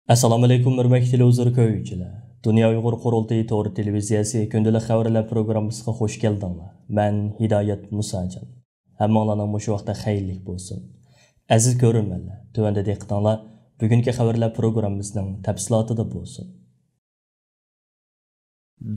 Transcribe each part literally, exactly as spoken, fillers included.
ئەسسالامۇئەلەيكۇم، ھۆرمەتلىك تېلېۋىزور كۆرگۈچىلەر! دۇنيا ئۇيغۇر قۇرۇلتىيى تور تېلېۋىزىيەسى كۈندىلىك خەۋەرلەر پروگراممىسىغا خۇش كەلدىڭلار. مەن ھىدايەت مۇساجان. ھەممىڭلارنىڭ مۇشۇ ۋاقتى خەيرلىك بولسۇن. ئەزىز كۆرۈرمەنلەر، تۆۋەندە دىققىتىڭلار بۈگۈنكى خەۋەرلەر پروگراممىسىنىڭ تەپسىلاتىدا بولسۇن.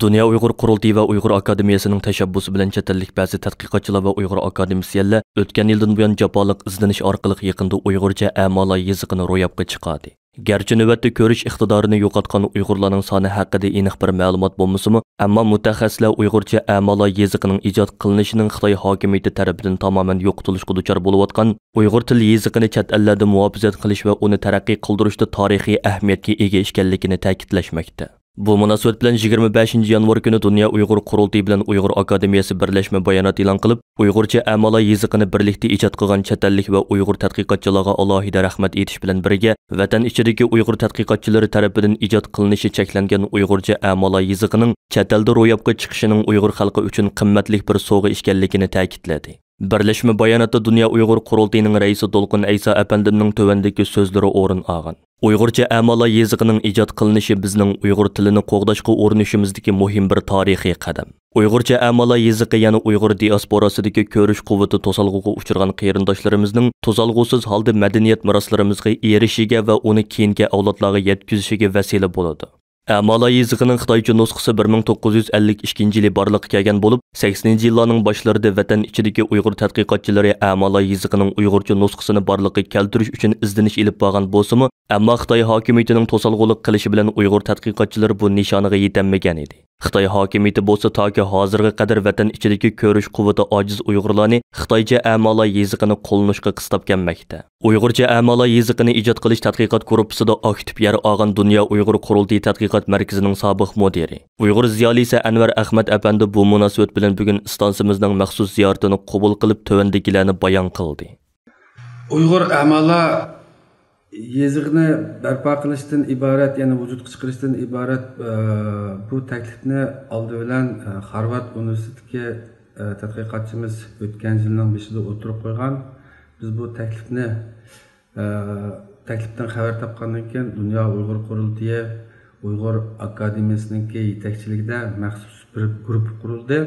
دۇنيا ئۇيغۇر قۇرۇلتىيى ۋە ئۇيغۇر ئاكادېمىيەسىنىڭ تەشەببۇسى بىلەن چەت ئەللىك بەزى تەتقىقاتچىلار ۋە ئۇيغۇر ئاكادېمىسىيەنلەر ئۆتكەن يىلدىن بۇيان جاپالىق ئىزدىنىش ئارقىلىق يېقىندا ئۇيغۇرچە ئەمالا يېزىقىنى روياپقا چىقاردى. گەرچە نۆۋەتتە كۆرۈش ئىقتىدارىنى يوقاتقان ئۇيغۇرلارنىڭ سانى ھەققىدە ئېنىق بىر مەلۇمات بولمىسىمۇ، ئەمما مۇتەخەسسىسلەر ئۇيغۇرچە ئەمالا يېزىقىنىڭ ئىجاد قىلىنىشىنىڭ خىتاي ھاكىمىيىتى تەرىپىدىن تامامەن يوقىتىلىشقا دۇچار بولۇۋاتقان ئۇيغۇر تىل يېزىقىنى چەت ئەللەردە مۇھاپىزەت قىلىش ۋە ئۇنى تەرەققىي قىلدۇرۇشتا تارىخىي ئەھمىيەتكە ئىگە ئىكەنلىكىنى تەكىتلەشمەكتە. بۇ مۇناسىۋەت بىلەن يىگىرمە بەشىنچى يانۋار كۈنى دۇنيا ئۇيغۇر قۇرۇلتىيى بىلەن ئۇيغۇر ئاكادېمىيەسى بىرلەشمە بايانات ئېلان قىلىپ، ئۇيغۇرچە ئەمالا يېزىقىنى بىرلىكتە ئىجاد قىلغان چەت ئەللىك ۋە ئۇيغۇر تەتقىقاتچىلارغا ئالاھىدە رەھمەت ئېيتىش بىلەن بىرگە، ۋەتەن ئىچىدىكى ئۇيغۇر تەتقىقاتچىلىرى تەرىپىدىن ئىجاد قىلىنىشى چەكلەنگەن ئۇيغۇرچە ئەمالا يېزىقىنىڭ چەت ئەلدە روياپقا چىقىشىنىڭ ئۇيغۇر خەلقى ئۈچۈن قىممەتلىك بىر سوۋغا ئىكەنلىكىنى تەكىتلىدى. بىرلەشمە باياناتتا دۇنيا ئۇيغۇر قۇرۇلتىيىنىڭ رەئىسى دولقۇن ئەيسا ئەپەندىمنىڭ تۆۋەندىكى سۆزلىرى ئورۇن ئالغان. ئۇيغۇرچە ئەمالا يېزىقىنىڭ ئىجاد قىلىنىشى بىزنىڭ ئۇيغۇر تىلىنى قوغداشقا ئۇرۇنۇشىمىزدىكى مۇھىم بىر تارىخىي قەدەم. ئۇيغۇرچە ئەمالا يېزىقى يەنە ئۇيغۇر دىئاسپوراسىدىكى كۆرۈش قۇۋۋىتى توسالغۇغا ئۇچرىغان قېرىنداشلىرىمىزنىڭ توسالغۇسىز ھالدا مەدەنىيەت مىراسلىرىمىزغا ئېرىشىشىگە ۋە ئۇنى كېيىنكى ئەۋلادلارغا يەتكۈزۈشىگە ۋەسىلە بولىدۇ. ئەمالا يېزىقىنىڭ خىتايچە نۇسخىسى بىر مىڭ توققۇز يۈز ئەللىك ئىككىنچى يىلى بارلىققا كەلگەن بولۇپ، سەكسىنىنچى يىللارنىڭ باشلىرىدا ۋەتەن ئىچىدىكى ئۇيغۇر تەتقىقاتچىلىرى ئەمالا يېزىقىنىڭ ئۇيغۇرچە نۇسخىسىنى بارلىققا كەلتۈرۈش ئۈچۈن ئىزدىنىش ئېلىپ بارغان بولسىمۇ، ئەمما خىتاي ھاكىمىيىتىنىڭ توسالغۇلۇق قىلىشى بىلەن ئۇيغۇر تەتقىقاتچىلىرى بۇ نىشانىغا يېتەلمىگەن ئىدى. خىتاي ھاكىمىيىتى بولسا تاكى ھازىرغا قەدەر ۋەتەن ئىچىدىكى كۆرۈش قۇۋۋىتى ئاجىز ئۇيغۇرلارنى خىتايچە ئەمالا يېزىقىنى قوللىنىشقا قىستاپ كەلمەكتە. ئۇيغۇرچە ئەمالا يېزىقىنى ئىجاد قىلىش تەتقىقات گۇرۇپپىسىدا ئاكتىپ يەر ئالغان دۇنيا ئۇيغۇر قۇرۇلتىيى تەتقىقات مەركىزىنىڭ سابىق مۇدىرى، ئۇيغۇر زىيالىيسى ئەنۋەر ئەخمەت ئەپەندى بۇ مۇناسىۋەت بىلەن بۈگۈن ئىستانسىمىزنىڭ مەخسۇس زىيارىتىنى قوبۇل قىلىپ، تۆۋەندىكىلەرنى بايان قىلدى. ئۇيغۇر ئەمالا يېزىقىنى بەرپا قىلىشتىن ئىبارەت، يەنى ۋۇجۇدقا چىقىرىشتىن ئىبارەت، ئە، بۇ تەكلىپنى ئالدى بىلەن، ئە، خارۋارد ئۇنىۋېرسىتېتىدىكى، ئە، تەتقىقاتچىمىز ئۆتكەن يىلنىڭ بېشىدا ئوتتۇرىغا قويغان. بىز بۇ تەكلىپنى، ئە، تەكلىپتىن خەۋەر تاپقاندىن كېيىن، دۇنيا ئۇيغۇر قۇرۇلتىيى ئۇيغۇر ئاكادېمىيەسىنىڭكى يېتەكچىلىكىدە مەخسۇس بىر گۇرۇپپا قۇرۇلدى.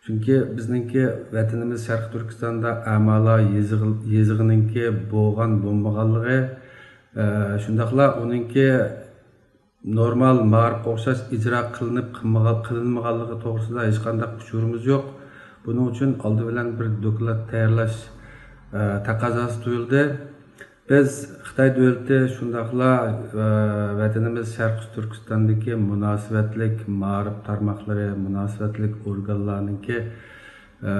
چۈنكى بىزنىڭكى ۋەتىنىمىز شەرقىي تۈركىستاندا ئەمالا يېزىق-، يېزىقىنىڭكى بولغان بولمىغانلىقى، ئە، شۇنداقلا ئۇنىڭكى نورمال مائارىپقا ئوخشاش ئىجرا قىلىنىپ قىلمىغان، قىلىنمىغانلىقى توغرىسىدا ھېچقانداق ئۇچۇرىمىز يوق. بۇنىڭ ئۈچۈن ئالدى بىلەن بىر دوكلات تەييارلاش، ئە، تەقەززاسى تۇيۇلدى. بىز خىتاي دۆلىتى شۇنداقلا، ئە، ۋەتىنىمىز شەرقىي تۈركىستاندىكى مۇناسىۋەتلىك مائارىپ تارماقلىرى، مۇناسىۋەتلىك ئورگانلارنىڭكى، ئە،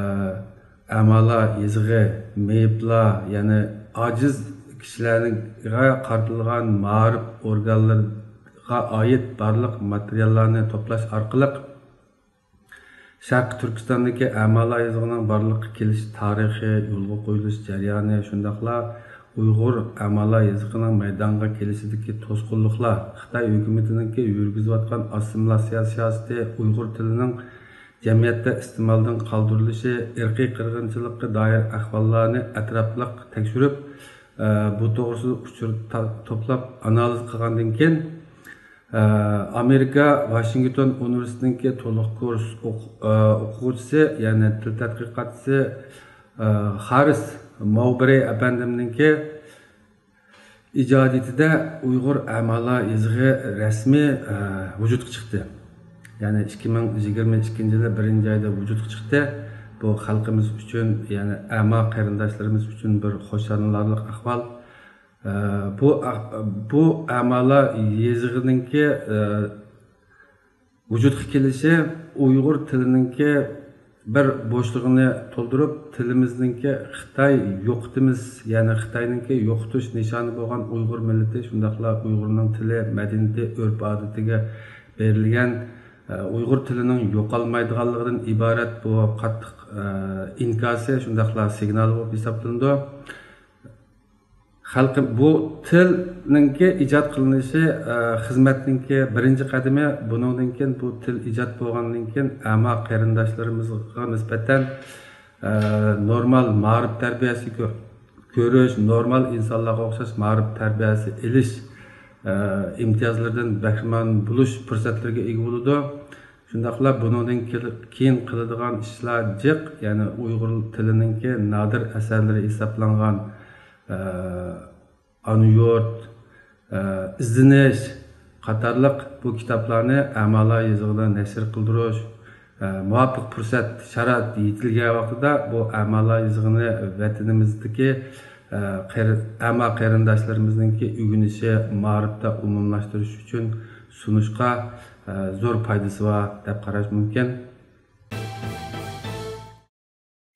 ئەمالا يېزىقى، مېيىپلار، يەنى ئاجىز كىشىلەرگە قارىتىلغان مائارىپ ئورگانلىرىغا ئائىت بارلىق ماتېرىياللارنى توپلاش ئارقىلىق، شەرقىي تۈركىستاندىكى ئەمالا يېزىقىنىڭ بارلىققا كېلىش تارىخى، يولغا قويۇلۇش جەريانى، شۇنداقلا ئۇيغۇر ئەمالا يېزىقىنىڭ مەيدانغا كېلىشىدىكى توسقۇنلۇقلار، خىتاي ھۆكۈمىتىنىڭكى يۈرگۈزۈۋاتقان ئاسسىمىلياتسىيە سىياسىتى، ئۇيغۇر تىلىنىڭ جەمئىيەتتە ئىستېمالدىن قالدۇرۇلۇشى، ئىرقىي قىرغىنچىلىققا دائىر ئەھۋاللارنى ئەتراپلىق تەكشۈرۈپ، ئە، بۇ توغرىسىدا ئۇچۇر تا-، توپلاپ ئانالىز قىلغاندىن كېيىن، ئامېرىكا ۋاشىنگتون ئۇنىۋېرسىتېتىنىڭكى تولۇق كۇرس ئوق-، ئوقۇغۇچىسى، يەنى تىل تەتقىقاتچىسى، خارىس ماۋبېرى ئەپەندىمنىڭكى ئىجادىيىتىدە ئۇيغۇر ئەمالا يېزىقى رەسمىي ۋۇجۇدقا چىقتى. يەنى ئىككى مىڭ يىگىرمە ئىككىنچى يىلى بىرىنچى ئايدا ۋۇجۇدقا چىقتى. بۇ خەلقىمىز ئۈچۈن، يەنى ئەما قېرىنداشلىرىمىز ئۈچۈن بىر خۇشاللىنارلىق ئەھۋال. ئە، بۇ ئە-، بۇ ئەمالا يېزىقىنىڭكى، ئە، ۋۇجۇدقا كېلىشى ئۇيغۇر تىلىنىڭكى بىر بوشلۇقىنى تولدۇرۇپ، تىلىمىزنىڭكى خىتاي يوقىتىمىز، يەنى خىتاينىڭكى يوقىتىش نىشانى بولغان ئۇيغۇر مىللىتى، شۇنداقلا ئۇيغۇرنىڭ تىلى، مەدەنىيىتى، ئۆرپ-ئادىتىگە بېرىلگەن، ئە، ئۇيغۇر تىلىنىڭ يوقالمايدىغانلىقىدىن ئىبارەت بۇ قاتتىق، ئە، ئىنكاسى، شۇنداقلا سىگنالى بولۇپ ھېسابلىنىدۇ. خەلقىم، بۇ تىلنىڭكى ئىجاد قىلىنىشى، ئە، خىزمەتنىڭكى بىرىنچى قەدىمى. بۇنىڭدىن كېيىن، بۇ تىل ئىجاد بولغاندىن كېيىن، ئەما قېرىنداشلىرىمىزغا نىسبەتەن، ئە، نورمال مائارىپ تەربىيەسى كۆ-، كۆرۈش، نورمال ئىنسانلارغا ئوخشاش مائارىپ تەربىيەسى ئېلىش، ئىمتىيازلىرىدىن بەھرىمەن بولۇش پۇرسەتلىرىگە ئىگە بولىدۇ. شۇنداقلا بۇنىڭدىن كېل-، كېيىن قىلىدىغان ئىشلار جىق، يەنى ئۇيغۇر تىلىنىڭكى نادىر ئەسەرلىرى ھېسابلانغان، ئە، ئانا يۇرت، ئە، ئىزدىنىش قاتارلىق بۇ كىتابلارنى ئەمالار يېزىقىدا نەشر قىلدۇرۇش، ئە، مۇۋاپىق پۇرسەت، شارائىت يېتىلگەن ۋاقتىدا بۇ ئەمالار يېزىقىنى ۋەتىنىمىزدىكى، ئە، قېرى-، ئەما قېرىنداشلىرىمىزنىڭكى ئۆگىنىشى، مائارىپتا ئومۇملاشتۇرۇش ئۈچۈن سۇنۇشقا، ئە، زور پايدىسى بار دەپ قاراش مۇمكىن.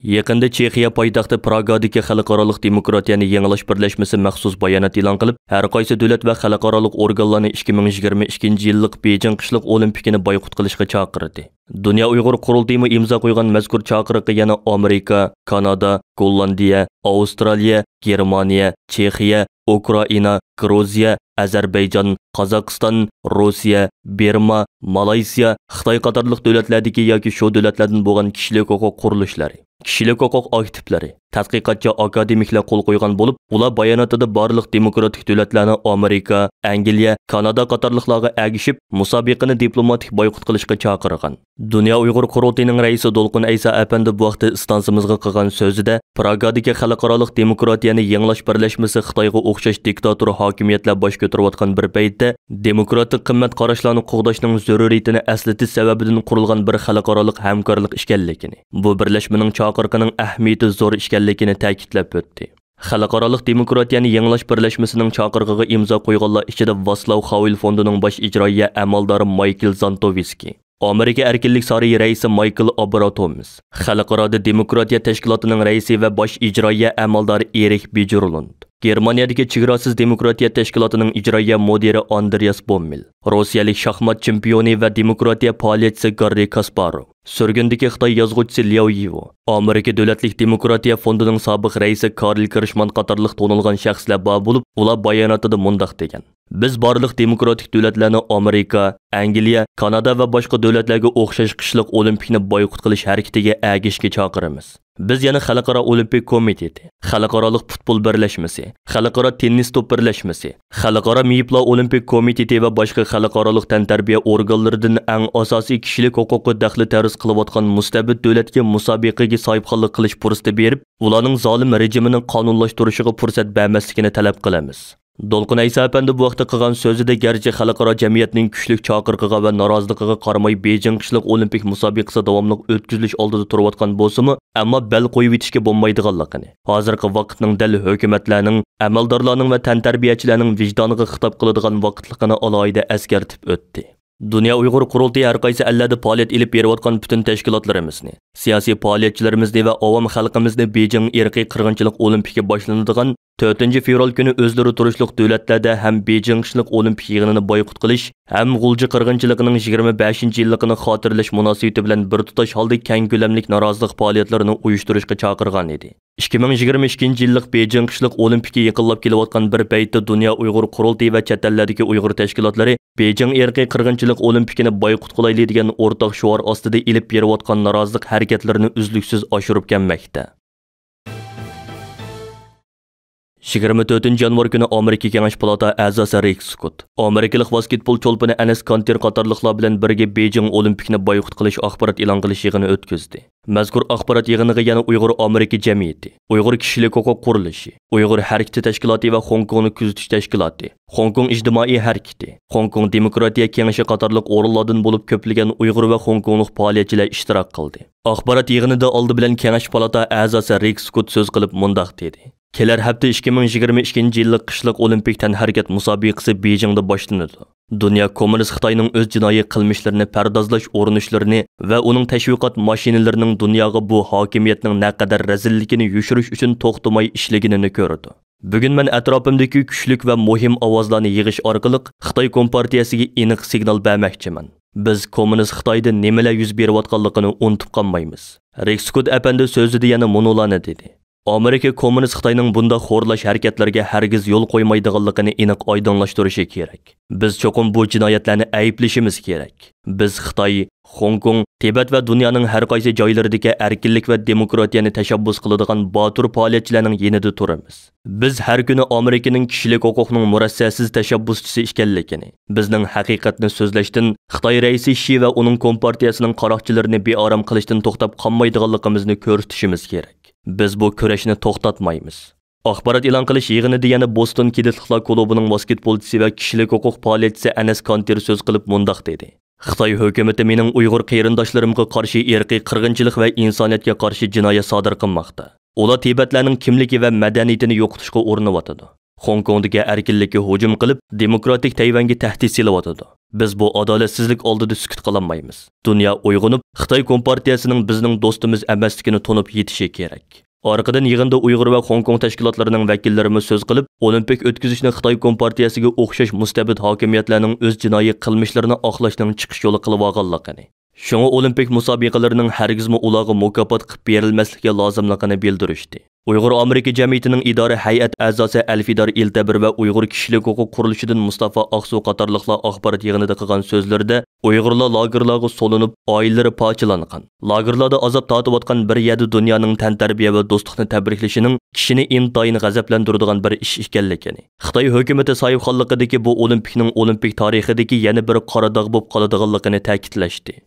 يېقىندا چېخىيە پايتەختى پراگادىكى خەلقئارالىق دېموكراتىيەنى يېڭىلاش بىرلەشمىسى مەخسۇس بايانات ئېلان قىلىپ، ھەر قايسى دۆلەت ۋە خەلقئارالىق ئورگانلارنى ئىككى مىڭ يىگىرمە ئىككىنچى يىللىق بېيجىڭ قىشلىق ئولىمپىكىنى بايقۇت قىلىشقا چاقىردى. دۇنيا ئۇيغۇر قۇرۇلتىيىمۇ ئىمزا قويغان مەزكۇر چاقىرىققا يەنە ئامېرىكا، كانادا، گوللاندىيە، ئاۋسترالىيە، گېرمانىيە، چېخىيە، ئۇكرائىنا، گرۇزىيە، ئەزەربەيجان، قازاقىستان، روسىيە، بىرما، مالايسىيا، خىتاي قاتارلىق دۆلەتلەردىكى ياكى شۇ دۆلەتلەردىن بولغان كىشىلىك ھوقۇق قۇرۇلۇشلىرى، كىشىلىك ھوقۇق ئاكتىپلىرى، تەتقىقاتچى، ئاكادېمىكلار قول قويغان بولۇپ، ئۇلار باياناتىدا بارلىق دېموكراتىك دۆلەتلەرنى ئامېرىكا، ئەنگلىيە، كانادا قاتارلىقلارغا ئەگىشىپ، مۇسابىقىنى دىپلوماتىك بايقۇت قىلىشقا چاقىرغان. دۇنيا ئۇيغۇر قۇرۇلتىيىنىڭ رەئىسى دولقۇن ئەيسا ئەپەندى بۇ ھەقتە ئىستانسىمىزغا قىلغان سۆزىدە، پراگادىكى خەلقئارالىق دېموكراتىيەنى يېڭىلاش بىرلەشمىسى خىتايغا ئوخشاش دىكتاتور ھاكىمىيەتلەر باش كۆتۈرۈۋاتقان بىر پەيتتە، دېموكراتىك قىممەت قاراشلارنى قوغداشنىڭ زۆرۈرىيىتىنى ئەسلىتىش سەۋەبىدىن قۇرۇلغان بىر خەلقئارالىق ھەمكارلىق ئىكەنلىكىنى، بۇ بىرلەشمىنىڭ چاقىرىقىنىڭ ئەھمىيىتى زور ئىكەنلىكىنى تەكىتلەپ ئۆتتى. خەلقئارالىق دېموكراتىيەنى يېڭىلاش بىرلەشمىسىنىڭ چاقىرىقىغا ئىمزا قويغانلار ئىچىدە ۋاسلاۋ خاۋېل فوندىنىڭ باش ئىجرائىيە ئەمەلدارى مايكل زانتوۋسكىي، ئامېرىكا ئەركىنلىك سارىيى رەئىسى مايكل ئابراتومس، خەلقئارادا دېموكراتىيە تەشكىلاتىنىڭ رەئىسى ۋە باش ئىجرائىيە ئەمەلدارى ئېرىك بېجۇرلۇند، گېرمانىيەدىكى چېگراسىز دېموكراتىيە تەشكىلاتىنىڭ ئىجرائىيە مۇدىرى ئاندرېياس بوممېل، روسىيەلىك شاھمات چېمپىيونى ۋە دېموكراتىيە پائالىيەتچىسى گاررى كاسپاروۋ، سۈرگۈندىكى خىتاي يازغۇچىسى لياۋ يىۋو، ئامېرىكا دۆلەتلىك دېموكراتىيە فوندىنىڭ سابىق رەئىسى كارل كىرشمان قاتارلىق تونۇلغان شەخسلەر بار بولۇپ، ئۇلار باياناتىدا مۇنداق دېگەن: بىز بارلىق دېموكراتىك دۆلەتلەرنى ئامېرىكا، ئەنگلىيە، كانادا ۋە باشقا دۆلەتلەرگە ئوخشاش قىشلىق ئولىمپىكنى بايقۇت قىلىش ھەرىكىتىگە ئەگىشىشكە چاقىرىمىز. بىز يەنە خەلقئارا ئولىمپىك كومىتېتى، خەلقئارالىق پۇتبول بىرلەشمىسى، خەلقئارا تېننىس توپ بىرلەشمىسى، خەلقئارا مېيىپلار ئولىمپىك كومىتېتى ۋە باشقا خەلقئارالىق تەنتەربىيە ئورگانلىرىدىن ئەڭ ئاساسىي كىشىلىك ھوقۇققا دەخلى تەرۇز قىلىۋاتقان مۇستەبىت دۆلەتكە مۇسابىقىگە ساھىبخانلىق قىلىش پۇرسىتى بېرىپ، ئۇلارنىڭ زالىم رېجىمىنى قانۇنلاشتۇرۇشىغا پۇرسەت بەرمەسلىكىنى تەلەپ قىلىمىز. دولقۇن ئەيسا ئەپەندى بۇ ھەقتە قىلغان سۆزىدە، گەرچە خەلقئارا جەمئىيەتنىڭ كۈچلۈك چاقىرىقىغا ۋە نارازىلىقىغا قارىماي، بېيجىڭ قىشلىق ئولىمپىك مۇسابىقىسى داۋاملىق ئۆتكۈزۈلۈش ئالدىدا تۇرۇۋاتقان بولسىمۇ، ئەمما بەل قويۇۋېتىشكە بولمايدىغانلىقىنى، ھازىرقى ۋاقىتنىڭ دەل ھۆكۈمەتلەرنىڭ، ئەمەلدارلارنىڭ ۋە تەنتەربىيەچىلەرنىڭ ۋىجدانىغا خىتاب قىلىدىغان ۋاقىتلىقىنى ئالاھىدە ئەسكەرتىپ ئۆتتى. دۇنيا ئۇيغۇر قۇرۇلتىيى ھەر قايسى ئەللەردە پائالىيەت ئېلىپ بېرىۋاتقان پۈتۈن تەشكىلاتلىرىمىزنى، سىياسىي پائالىيەتچىلىرىمىزنى ۋە ئاۋام خەلقىمىزنى بېيجىڭ ئىرقىي قىرغىنچىلىق ئولىمپىكى باشلىنىدىغان تۆتىنچى فېۋرال كۈنى ئۆزلىرى تۇرۇشلۇق دۆلەتلەردە ھەم بېيجىڭ قىشلىق ئولىمپىك يىغىنىنى بايقۇت قىلىش، ھەم غۇلجا قىرغىنچىلىقىنىڭ يىگىرمە بەشىنچى يىللىقىنى خاتىرىلەش مۇناسىۋىتى بىلەن بىر تۇتاش ھالدا كەڭ كۆلەملىك نارازىلىق پائالىيەتلىرىنى ئۇيۇشتۇرۇشقا چاقىرغان ئىدى. ئىككى مىڭ يىگىرمە ئىككىنچى يىللىق بېيجىڭ قىشلىق ئولىمپىكى يېقىنلاپ كېلىۋاتقان بىر پەيتتە، دۇنيا ئۇيغۇر قۇرۇلتىيى ۋە چەت ئەللەردىكى ئۇيغۇر تەشكىلاتلىرى بېيجىڭ ئىرقىي قىرغىنچىلىق ئولىمپىكىنى بايقۇت قىلايلى دېگەن ئورتاق شوئار ئاستىدا ئېلىپ بېرىۋاتقان نارازىلىق ھەرىكەتلىرىنى ئۈزلۈكسىز ئاشۇرۇپ كەلمەكتە. يىگىرمە تۆتىنچى يانۋار كۈنى ئامېرىكا كېڭەش پالاتا ئەزاسى رىك سكوت، ئامېرىكىلىق ۋاسكېتبول چولپىنى ئەنەس كانتېر قاتارلىقلار بىلەن بىرگە بېيجىڭ ئولىمپىكىنى بايقۇت قىلىش ئاخبارات ئېلان قىلىش يىغىنى ئۆتكۈزدى. مەزكۇر ئاخبارات يىغىنىغا يەنە ئۇيغۇر ئامېرىكا جەمئىيىتى، ئۇيغۇر كىشىلىك ھوقۇق قۇرۇلۇشى، ئۇيغۇر ھەرىكىتى تەشكىلاتى ۋە خوڭكوڭنى كۆزىتىش تەشكىلاتى، خوڭكوڭ ئىجتىمائىي ھەرىكىتى، خوڭكوڭ دېموكراتىيە كېڭىشى قاتارلىق ئورۇنلاردىن بولۇپ كۆپلىگەن ئۇيغۇر ۋە خوڭكوڭلۇق پائالىيەتچىلەر ئىشتىراك قىلدى. ئاخبارات يىغىنىدا ئالدى بىلەن كېڭەش پالاتا ئەزاسى رىك سكوت سۆز قىلىپ مۇنداق دېدى: كېلەر ھەپتە ئىككى مىڭ يىگىرمە ئىككىنچى يىللىق قىشلىق ئولىمپىك تەنھەرىكەت مۇسابىقىسى بېيجىڭدا باشلىنىدۇ. دۇنيا كوممۇنىست خىتاينىڭ ئۆز جىنايى قىلمىشلىرىنى پەردازلاش ئۇرۇنۇشلىرىنى ۋە ئۇنىڭ تەشۋىقات ماشىنىلىرىنىڭ دۇنياغا بۇ ھاكىمىيەتنىڭ نەقەدەر رەزىللىكىنى يوشۇرۇش ئۈچۈن توختىماي ئىشلىگىنىنى كۆرىدۇ. بۈگۈن مەن ئەتراپىمدىكى كۈچلۈك ۋە مۇھىم ئاۋازلارنى يىغىش ئارقىلىق خىتاي كومپارتىيەسىگە ئېنىق سىگنال بەرمەكچىمەن. بىز كوممۇنىست خىتايدا نېمىلەر يۈز بېرىۋاتقانلىقىنى ئۇنتۇپ قالمايمىز. رىك سكوت ئەپەندى سۆزىدە يەنە مۇنۇلارنى دېدى. ئامېرىكا كوممۇنىست خىتاينىڭ بۇنداق خورلاش ھەرىكەتلىرىگە ھەرگىز يول قويمايدىغانلىقىنى ئېنىق ئايدىڭلاشتۇرۇشى كېرەك. بىز چوقۇم بۇ جىنايەتلەرنى ئەيىبلىشىمىز كېرەك. بىز خىتاي، خوڭكوڭ، تىبەت ۋە دۇنيانىڭ ھەر قايسى جايلىرىدىكى ئەركىنلىك ۋە دېموكراتىيەنى تەشەببۇس قىلىدىغان باتۇر پائالىيەتچىلەرنىڭ يېنىدا تۇرىمىز. بىز ھەر كۈنى ئامېرىكىنىڭ كىشىلىك ھوقۇقنىڭ مۇرەسسەسىز تەشەببۇسچىسى ئىكەنلىكىنى، بىزنىڭ ھەقىقەتنى سۆزلەشتىن، خىتاي رەئىسى شى ۋە ئۇنىڭ كومپارتىيەسىنىڭ قاراقچىلىرىنى بىئارام قىلىشتىن توختاپ قالمايدىغانلىقىمىزنى كۆرسىتىشىمىز كېرەك. بىز بۇ كۈرەشنى توختاتمايمىز. ئاخبارات ئېلان قىلىش يىغىنىدا يەنە بوستون كېدىتلىقلار كۇلۇبىنىڭ ۋاسكېتبولچىسى ۋە كىشىلىك ھوقۇق پائالىيەتچىسى ئەنەس كانتېر سۆز قىلىپ مۇنداق دېدى: خىتاي ھۆكۈمىتى مېنىڭ ئۇيغۇر قېرىنداشلىرىمغا قارشى ئىرقىي قىرغىنچىلىق ۋە ئىنسانىيەتكە قارشى جىنايەت سادىر قىلماقتا. ئۇلار تىبەتلەرنىڭ كىملىكى ۋە مەدەنىيىتىنى يوقىتىشقا ئۇرۇنۇۋاتىدۇ. خوڭكوڭدىكى ئەركىنلىككە ھۇجۇم قىلىپ، دېموكراتىك تەيۋەنگە تەھدىت سېلىۋاتىدۇ. بىز بۇ ئادالەتسىزلىك ئالدىدا سۈكۈت قىلالمايمىز. دۇنيا ئويغىنىپ، خىتاي كومپارتىيەسىنىڭ بىزنىڭ دوستىمىز ئەمەسلىكىنى تونۇپ يېتىشى كېرەك. ئارقىدىن يىغىندا ئۇيغۇر ۋە خوڭكوڭ تەشكىلاتلىرىنىڭ ۋەكىللىرىمۇ سۆز قىلىپ، ئولىمپىك ئۆتكۈزۈشنى خىتاي كومپارتىيەسىگە ئوخشاش مۇستەبىت ھاكىمىيەتلەرنىڭ ئۆز جىنايى قىلمىشلىرىنى ئاقلاشنىڭ چىقىش يولى قىلىۋالغانلىقىنى، شۇڭا ئولىمپىك مۇسابىقىلىرىنىڭ ھەرگىزمۇ ئۇلارغا مۇكاپات قىلىپ بېرىلمەسلىكى لازىملىقىنى بىلدۈرۈشتى. ئۇيغۇر ئامېرىكا جەمئىيىتىنىڭ ئىدارە ھەيئەت ئەزاسى ئەلفىدار ئىلتەبىر ۋە ئۇيغۇر كىشىلىك ھوقۇق قۇرۇلۇشىدىن مۇستافا ئاقسۇ قاتارلىقلار ئاخبارات يىغىنىدا قىلغان سۆزلىرىدە، ئۇيغۇرلار لاگېرلارغا سولىنىپ، ئائىلىلىرى پارچىلانغان، لاگېرلاردا ئازاب تارتىۋاتقان بىر يەردە دۇنيانىڭ تەنتەربىيە ۋە دوستلۇقنى تەبرىكلىشىنىڭ كىشىنى ئىنتايىن غەزەپلەندۈرىدىغان بىر ئىش ئىكەنلىكىنى، خىتاي ھۆكۈمىتى ساھىبخانلىقىدىكى بۇ ئولىمپىكنىڭ ئولىمپىك تارىخىدىكى يەنە بىر قارا داغ بولۇپ قالىدىغانلىقىنى تەكىتلەشتى.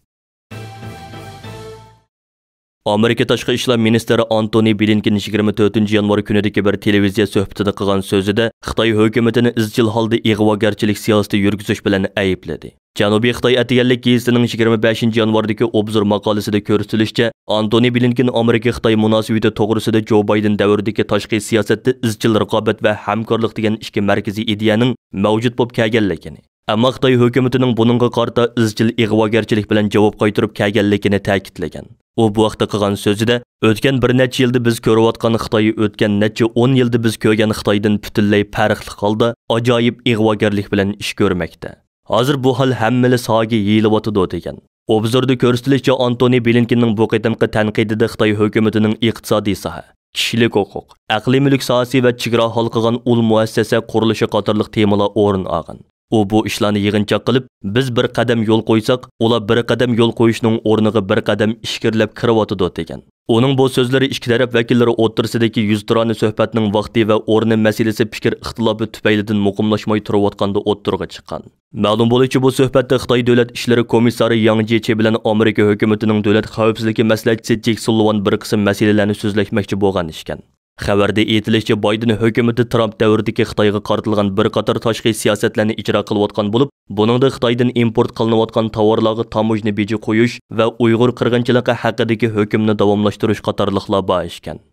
ئامېرىكا تاشقى ئىشلار مىنىستىرى ئانتونى بلىنكېن يىگىرمە تۆتىنچى يانۋار كۈنىدىكى بىر تېلېۋىزىيە سۆھبىتىدە قىلغان سۆزىدە خىتاي ھۆكۈمىتىنى ئىزچىل ھالدا ئىغۋاگەرچىلىك سىياسىتى يۈرگۈزۈش بىلەن ئەيىبلىدى. جەنۇبىي خىتاي ئەتىگەنلىك گېزىتىنىڭ يىگىرمە بەشىنچى يانۋاردىكى ئوبزور ماقالىسىدا كۆرسىتىلىشىچە، ئانتونى بلىنكېن ئامېرىكا خىتاي مۇناسىۋىتى توغرىسىدا جو بايدېن دەۋرىدىكى تاشقى سىياسەتتە ئىزچىل رىقابەت ۋە ھەمكارلىق دېگەن ئىككى مەركىزىي ئىدىيەنىڭ مەۋجۇت بولۇپ كەلگەنلىكىنى، ئەمما خىتاي ھۆكۈمىتىنىڭ بۇنىڭغا قارىتا ئىزچىل ئىغۋاگەرچىلىك بىلەن جاۋاب قايتۇرۇپ كەلگەنلىكىنى تەكىتلىگەن. ئۇ بۇ ھەقتە قىلغان سۆزىدە، ئۆتكەن بىر نەچچە يىلدا بىز كۆرۈۋاتقان خىتاي ئۆتكەن نەچچە ئون يىلدا بىز كۆرگەن خىتايدىن پۈتۈنلەي پەرقلىق ھالدا ئاجايىپ ئىغۋاگەرلىك بىلەن ئىش كۆرمەكتە. ھازىر بۇ ھال ھەممىلا ساھەگە يېيىلىۋاتىدۇ، دېگەن. ئوبزوردا كۆرسىتىلىشىچە، ئانتونى بلىنكېننىڭ بۇ قېتىمقى تەنقىدىدە خىتاي ھۆكۈمىتىنىڭ ئىقتىسادىي ساھە، كىشىلىك ھوقۇق، ئەقلىي مۈلۈك ساھەسى ۋە چېگرا ھالقىغان ئۇل مۇئەسسەسە قۇرۇلۇشى قاتارلىق تېمىلار ئورۇن ئالغان. ئۇ بۇ ئىشلارنى يىغىنچاق قىلىپ، بىز بىر قەدەم يول قويساق، ئۇلار بىر قەدەم يول قويۇشنىڭ ئورنىغا بىر قەدەم ئىچكىرىلەپ كىرىۋاتىدۇ، دېگەن. ئۇنىڭ بۇ سۆزلىرى ئىككى تەرەپ ۋەكىللىرى ئوتتۇرىسىدىكى يۈزتۇرانە سۆھبەتنىڭ ۋاقتى ۋە ئورنى مەسىلىسى پىكىر ئىختىلاپى تۈپەيلىدىن مۇقىملاشماي تۇرۇۋاتقاندا ئوتتۇرىغا چىققان. مەلۇم بولۇشىچە، بۇ سۆھبەتتە خىتاي دۆلەت ئىشلىرى كومىسسارى ياڭ جيېچى بىلەن ئامېرىكا ھۆكۈمىتىنىڭ دۆلەت خەۋپسىزلىكى مەسلىھەتچىسى جېك سۇلىۋان بىر قىسىم مەسىلىلەرنى سۆزلەشمەكچى بولغان ئىكەن. خەۋەردە ئېيتىلىشىچە، بايدېن ھۆكۈمىتى ترامپ دەۋرىدىكى خىتايغا قارىتىلغان بىر قاتار تاشقى سىياسەتلەرنى ئىجرا قىلىۋاتقان بولۇپ، بۇنىڭدا خىتايدىن ئىمپورت قىلىنىۋاتقان تاۋارلارغا تاموژنا بېجى قويۇش ۋە ئۇيغۇر قىرغىنچىلىقى ھەققىدىكى ھۆكۈمنى داۋاملاشتۇرۇش قاتارلىقلار بار ئىكەن.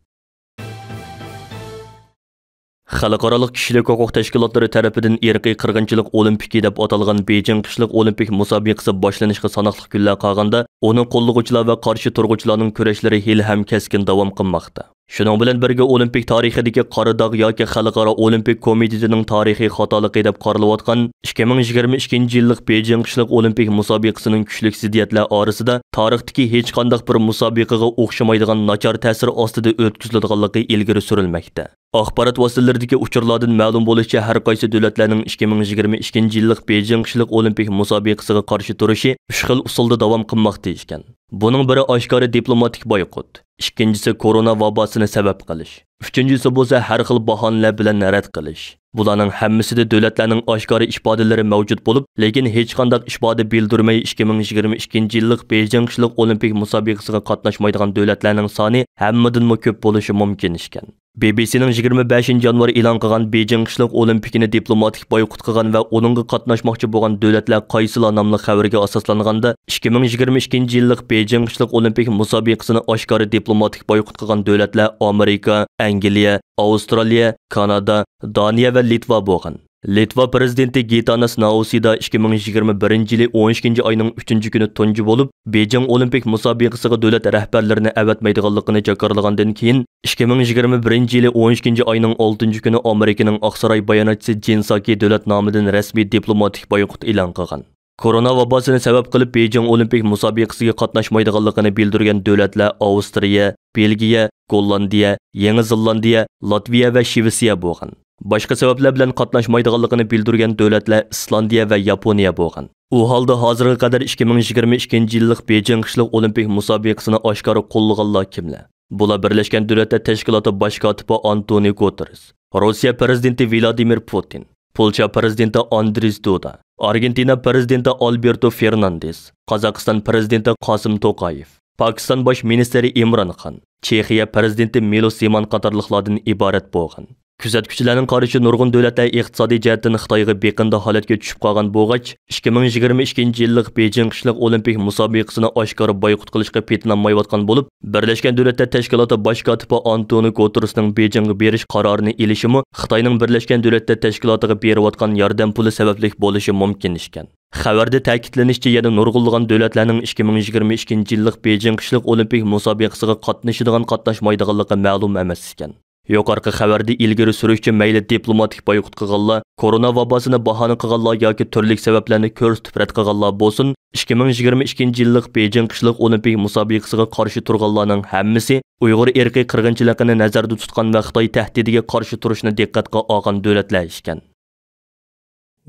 خەلقئارالىق كىشىلىك ھوقۇق تەشكىلاتلىرى تەرىپىدىن ئىرقىي قىرغىنچىلىق ئولىمپىكى دەپ ئاتالغان بېيجىڭ قىشلىق ئولىمپىك مۇسابىقىسى باشلىنىشقا ساناقلىق كۈنلەر قالغاندا، ئۇنى قوللىغۇچىلار ۋە قارشى تۇرغۇچىلارنىڭ كۈرەشلىرى ھېلىھەم كەسكىن داۋام قىلماقتا. شۇنىڭ بىلەن بىرگە، ئولىمپىك تارىخىدىكى قارا داغ ياكى خەلقئارا ئولىمپىك كومىتېتىنىڭ تارىخىي خاتالىقى دەپ قارىلىۋاتقان ئىككى مىڭ يىگىرمە ئىككىنچى يىللىق بېيجىڭ قىشلىق ئولىمپىك مۇسابىقىسىنىڭ كۈچلۈك زىددىيەتلەر ئارىسىدا تارىختىكى ھېچقانداق بىر مۇسابىقىگە ئوخشىمايدىغان ناچار تەسىر ئاستىدا ئۆتكۈزۈلىدىغانلىقى ئىلگىرى سۈرۈلمەكتە. ئاخبارات ۋاسىتىلىرىدىكى ئۇچۇرلاردىن مەلۇم بولۇشىچە، ھەر قايسى دۆلەتلەرنىڭ ئىككى مىڭ يىگىرمە ئىككىنچى يىللىق بېيجىڭ قىشلىق ئولىمپىك مۇسابىقىسىغا قارشى تۇرۇشى ئۈچ خىل ئۇسۇلدا داۋام قىلماقتا ئىكەن. بۇنىڭ بىرى ئاشكارا دىپلوماتىك بايقۇت، ئىككىنچىسى كورونا ۋاباسىنى سەۋەب قىلىش، ئۈچىنچىسى بولسا ھەر خىل باھانىلەر بىلەن رەت قىلىش. بۇلارنىڭ ھەممىسىدە دۆلەتلەرنىڭ ئاشكارا ئىپادىلىرى مەۋجۇت بولۇپ، لېكىن ھېچقانداق ئىپادە بىلدۈرمەي، ئىككى مىڭ يىگىرمە ئىككىنچى يىللىق بېيجىڭ قىشلىق ئولىمپىك مۇسابىقىسىغا قاتناشمايدىغان دۆلەتلەرنىڭ سانى ھەممىدىنمۇ كۆپ بولۇشى مۇمكىن ئىكەن. بى بى سىنىڭ يىگىرمە بەشىنچى يانۋار ئېلان قىلغان بېيجىڭ قىشلىق ئولىمپىكىنى دىپلوماتىك بايقۇت قىلغان ۋە ئۇنىڭغا قاتناشماقچى بولغان دۆلەتلەر قايسىلار ناملىق خەۋىرىگە ئاساسلانغاندا، ئىككى مىڭ يىگىرمە ئىككىنچى يىللىق بېيجىڭ قىشلىق ئولىمپىك مۇسابىقىسىنى ئاشكارا دىپلوماتىك بايقۇت قىلغان دۆلەتلەر ئامېرىكا، ئەنگلىيە، ئاۋسترالىيە، كانادا، دانىيە ۋە لىتۋا بولغان. لىتۋا پىرېزىدېنتى گىتاناس نائۇسىدا ئىككى مىڭ يىگىرمە بىرىنچى يىلى ئون ئىككىنچى ئاينىڭ ئۈچىنچى كۈنى تۇنجى بولۇپ، بېيجىڭ ئولىمپىك مۇسابىقىسىغا دۆلەت رەھبەرلىرىنى ئەۋەتمەيدىغانلىقىنى جاكارلىغاندىن كېيىن، ئىككى مىڭ يىگىرمە بىرىنچى يىلى ئون ئىككىنچى ئاينىڭ ئالتىنچى كۈنى ئامېرىكىنىڭ ئاقساراي باياناتچىسى جېن ساكى دۆلەت نامىدىن رەسمىي دىپلوماتىك بايقۇت ئېلان قىلغان. كورونا ۋاباسىنى سەۋەب قىلىپ بېيجىڭ ئولىمپىك مۇسابىقىسىگە قاتناشمايدىغانلىقىنى بىلدۈرگەن دۆلەتلەر ئاۋسترىيە، بېلگىيە، گوللاندىيە، يېڭى زېلاندىيە، لاتۋىيە ۋە شىۋېتسىيە بولغان. باشقا سەۋەبلەر بىلەن قاتناشمايدىغانلىقىنى بىلدۈرگەن دۆلەتلەر ئىسلاندىيە ۋە ياپونىيە بولغان. ئۇ ھالدا ھازىرغا قەدەر ئىككى مىڭ يىگىرمە ئىككىنچى يىللىق بېيجىڭ قىشلىق ئولىمپىك مۇسابىقىسىنى ئاشكارا قوللىغانلار كىملەر؟ بۇلار بىرلەشكەن دۆلەتلەر تەشكىلاتى باش كاتىپى ئانتونىو گۇتېررېس، روسىيە پىرېزىدېنتى ۋلادىمىر پۇتىن، پولشا پىرېزىدېنتى ئاندرېس دۇدا، ئارگېنتىنا پىرېزىدېنتى ئالبېرتو فېرناندېس، قازاقىستان پىرېزىدېنتى قاسىم توقايېف، پاكىستان باش مىنىستىرى ئىمران خان، چېخىيە پىرېزىدېنتى مىلوس زېمان قاتارلىقلاردىن ئىبارەت بولغان. كۆزەتكۈچىلەرنىڭ قارىشىچە، نۇرغۇن دۆلەتلەر ئىقتىسادىي جەھەتتىن خىتايغا بېقىندى ھالەتكە چۈشۈپ قالغان بولغاچ، ئىككى مىڭ يىگىرمە ئىككىنچى يىللىق بېيجىڭ قىشلىق ئولىمپىك مۇسابىقىسىنى ئاشكارا بايقۇت قىلىشقا پېتىنالمايۋاتقان بولۇپ، بىرلەشكەن دۆلەتلەر تەشكىلاتى باش كاتىپى ئانتونىو گۇتېررېسنىڭ بېيجىڭغا بېرىش قارارىنى ئېلىشىمۇ خىتاينىڭ بىرلەشكەن دۆلەتلەر تەشكىلاتىغا بېرىۋاتقان ياردەم پۇلى سەۋەبلىك بولۇشى مۇمكىن ئىكەن. خەۋەردە تەكىتلىنىشىچە، يەنە نۇرغۇنلىغان دۆلەتلەرنىڭ ئىككى مىڭ يىگىرمە ئىككىنچى يىللىق بېيجىڭ قىشلىق ئولىمپىك مۇسابىقىسىغا قاتنىشىدىغان، قاتناشمايدىغانلىقى مەلۇم ئەمەس ئىكەن. يۇقىرىقى خەۋەردە ئىلگىرى سۈرۈشىچە، مەيلى دىپلوماتىك بايقۇت قىلغانلار، كورونا ۋاباسىنى باھانە قىلغانلار ياكى تۈرلۈك سەۋەبلەرنى كۆرسىتىپ رەت قىلغانلار بولسۇن، ئىككى مىڭ يىگىرمە ئىككىنچى يىللىق بېيجىڭ قىشلىق ئولىمپىك مۇسابىقىسىغا قارشى تۇرغانلارنىڭ ھەممىسى ئۇيغۇر ئىرقىي قىرغىنچىلىقىنى نەزەردە تۇتقان ۋە خىتاي تەھدىتىگە قارشى تۇرۇشنى دىققەتكە ئالغان دۆلەتلەر ئىكەن.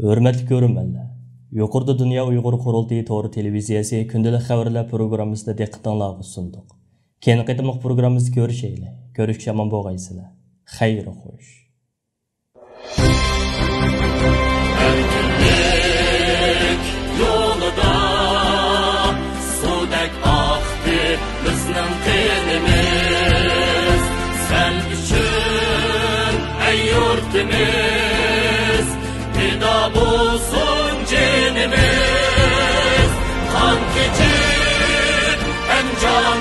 ھۆرمەتلىك كۆرۈرمەنلەر، يۇقىرىدا دۇنيا ئۇيغۇر قۇرۇلتىيى تور تېلېۋىزىيەسى كۈندىلىك خەۋەرلەر پروگراممىسىدا دىققىتىڭلارغا سۇندۇق. كېيىنكى قېتىملىق پروگراممىمىزدا كۆرۈشەيلى. كۆرۈشكىچە ئامان بولغايسىلەر. خەير خوش. ئەركىنلىك يولىدا سۇدەك ئاقتى بىزنىڭ قېنىمىز. سەن ئۈچۈن، ئەي يۇرتىمىز، پىدا بولسۇن جېنىمىز. قان كېچىپ ئەنجان